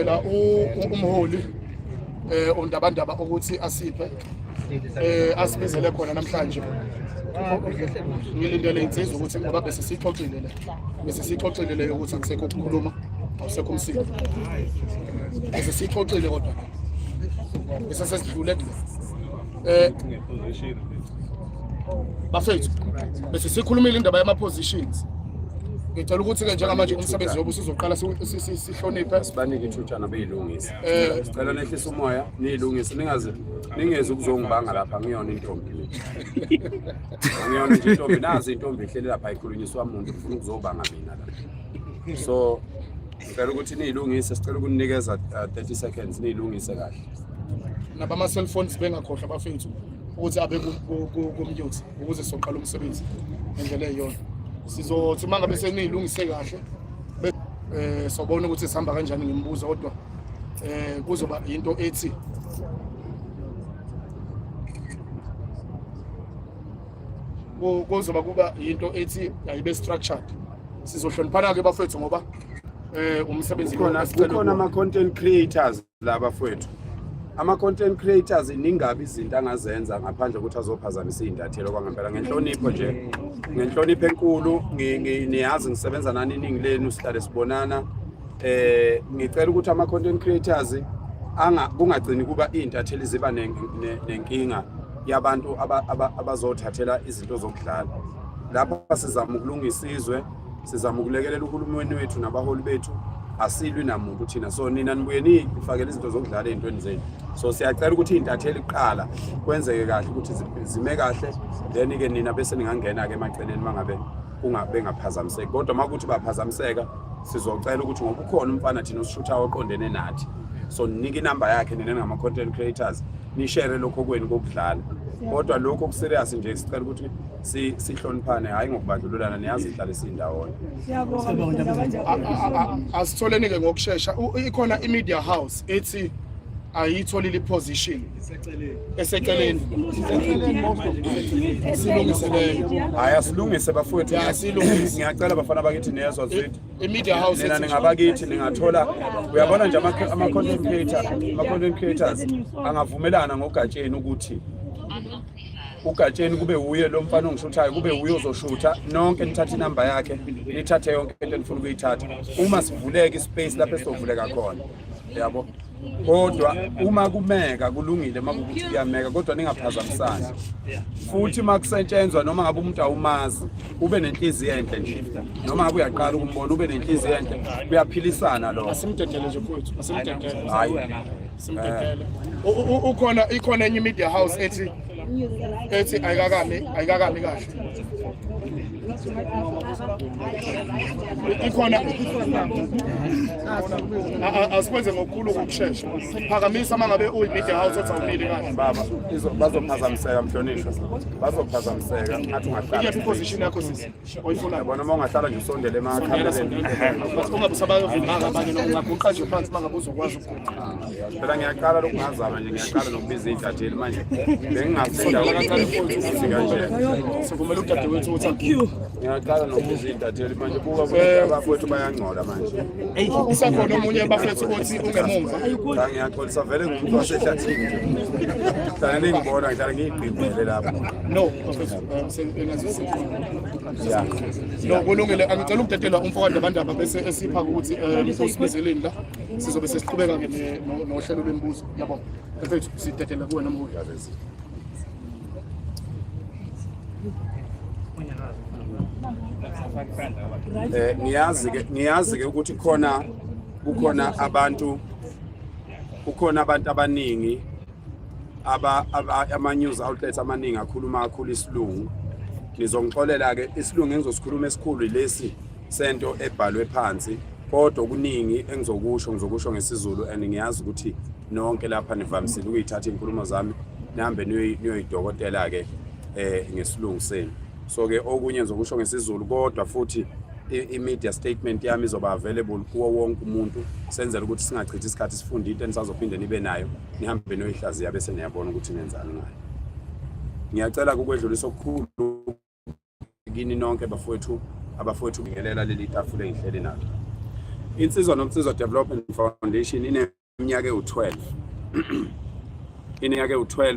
La umholi uNdabandaba ukuthi asiphe asibizele khona namhlanje. Ngilindele insizwa ukuthi ngoba bese sixoxile le, bese sixoxile le ukuthi akusekho ukukhuluma, awusekho umsindo, bese sixoxile kodwa bese sesidlule kule bafethu, bese sikhulumile indaba yama positions. Ngicela ukuthi-ke njengamanje umsebenzi yobe usuzoqala, sihloniphe. Sibanike ithutshana beyilungise. Sicela nehlise umoya, niyilungise, ningaze ningezi ukuzongibanga lapha. Ngiyona intombi mina, angiyona nje intombi. Nazi intombi ihleli lapha, ayikhulunyiswa muntu, ufuna ukuzobanga mina la. So ngicela ukuthi niyilungise, sicela ukunikeza 30 seconds niyilungise kahle. Nabama-cellphones bengakhohlwa bafethu ukuthi abe ku-mute ukuze sizoqala umsebenzi ngendlela eyiyona. Sizothi uma ngabe seniyilungise kahle, sobona ukuthi sihamba kanjani ngemibuzo, kodwa kuzoba into ethi kuzoba kuba into ethi ayibe structured. Sizohloniphana-ke bafethu ngoba umsebenzi Kukhona kukhona ama-content creators la bafowethu, ama-content creators ningabi izinto angazenza ngaphandle kokuthi azophazamisa iy'ntathelo kwangempela. Ngenhlonipho nje, ngenhlonipho enkulu, niyazi ngisebenza nani, iningi lenu sihlale sibonana. Ngicela ukuthi ama-content creators anga kungagcini kuba iy'ntatheli ziba nenkinga yabantu abazothathela izinto zokudlala. Lapha sizama ukulungisa izwe, sizama ukulekelela uhulumeni wethu nabaholi bethu, asilwi namuntu thina. So nina nibuye nifakele izinto zokudlala ey'ntweni zenu. So siyacela ukuthi iy'ntatheli kuqala kwenzeke kahle ukuthi zime kahle, then-ke nina bese ningangena-ke emaceleni uma ngabe bengaphazamiseki. Kodwa uma kuthi baphazamiseka, sizocela ukuthi ngoba ukhona umfana thina osishuthayo oqondene nathi, so ninike inamba yakhe nina ningama-content creators, nishere lokho kwenu kokudlala. Kodwa lokhu okuserious nje, sicela ukuthi sihloniphane, hhayi ngokubandlululana. Niyazi ihlale siyindawonye. Asitholeni-ke ngokushesha. Ikhona i-media house ethi ayitholile i-position eseceleni, silungise leyo. Hhayi, asilungise bafowethu. Ya, asilungise. Ngiyacela bafana bakithi, niyezwa zithi I-media house nina ethi ningabakithi ningathola. Uyabona nje ama-content creator, ama-content creators angavumelana ngogatsheni ukuthi ugatsheni kube wuye lo mfana ongishuthayo, kube wuye ozoshutha. Nonke nithathe inamba yakhe, nithathe yonke into enifuna ukuyithatha uma sivuleka ispace lapho esizovuleka khona, yabo. Kodwa uma kumeka kulungile, uma kukuthi kuyameka, kodwa ningaphazamisani. Futhi uma kusetshenzwa, noma ngabe umuntu awumazi, ube nenhliziyo enhle nje, noma ngabe uyaqala ukumbona, ube nenhliziyo enhle, kuyaphilisana lokho. Asimdedele nje mfowethu, asimdedele. Hhayi. Simdedele. Ukhona, ikhona enye i-media house ethi ayikakami kahle. Ikhona. Asikwenze ngokukhulu ukushesha. Phakamisa uma ngabe uyi-media house othi awumile kahle. Baba, bazophazamiseka mhlonishwa, bazophazamiseka. Ngathi ungahlala. Iyaphi iposition yakho sisi oyifunayo? Yabona, uma ungahlala nje usondele emakhamereni. Ungabe usabayovimanga abanye, noma ungaguqa nje phansi uma ngabe uzokwazi ukuguqa. Phela ngiyaqala lokungazama nje, ngiyaqala nokubiza iy'ntatheli manje, bengingasendaweni kanje. Sivumela udadewethu ukuthi aguqe. Ngiyaqala nokubiza iy'ntatheli manje, buka abafowethu bayangcola manje. Usakhona omunye bafethu othi ungemumva? Cha, ngiyaxolisa vele, ngumuntu wasehlathini nje, hlala ningibona ngihlala ngiyigqibele lapho. No bafethu, ya. No, kulungile. Angicela ukudedela umfowethu Ndabandaba bese esipha ukuthi usibizeleni la. Sizobe sesiqhubeka-ke nohlelo lwemibuzo. Yabo mfethu, sidedela kuwena mholi. Ngiyazi ke ukuthi khona kukhona abantu, kukhona abantu abaningi ama news outlets amaningi akhuluma kakhulu isilungu. Nizongixolela ke, isilungu engizosikhuluma esikhulu lesi sento ebhalwe phansi, kodwa okuningi engizokusho ngizokusho ngesiZulu, and ngiyazi ukuthi nonke lapha nivamisile ukuyithatha izinkulumo zami nihambe niyoyidokotela ke ngesilungu senu. So ke okunye ngizokusho ngesiZulu, kodwa futhi i-media statement yami izoba available kuwo wonke umuntu, senzela ukuthi singachithi isikhathi sifunde into enisazophinde nibe nayo, nihambe niyoyihlaziya bese niyabona ukuthi nenzani ngayo. Ngiyacela ukwedlulisa okukhulu kini nonke bafowethu, abafowethu, bingelela leli tafula engihleli nalo. Insizwa Nobunsizwa Development Foundation ineminyaka ewu-12, ineminyaka ewu-12.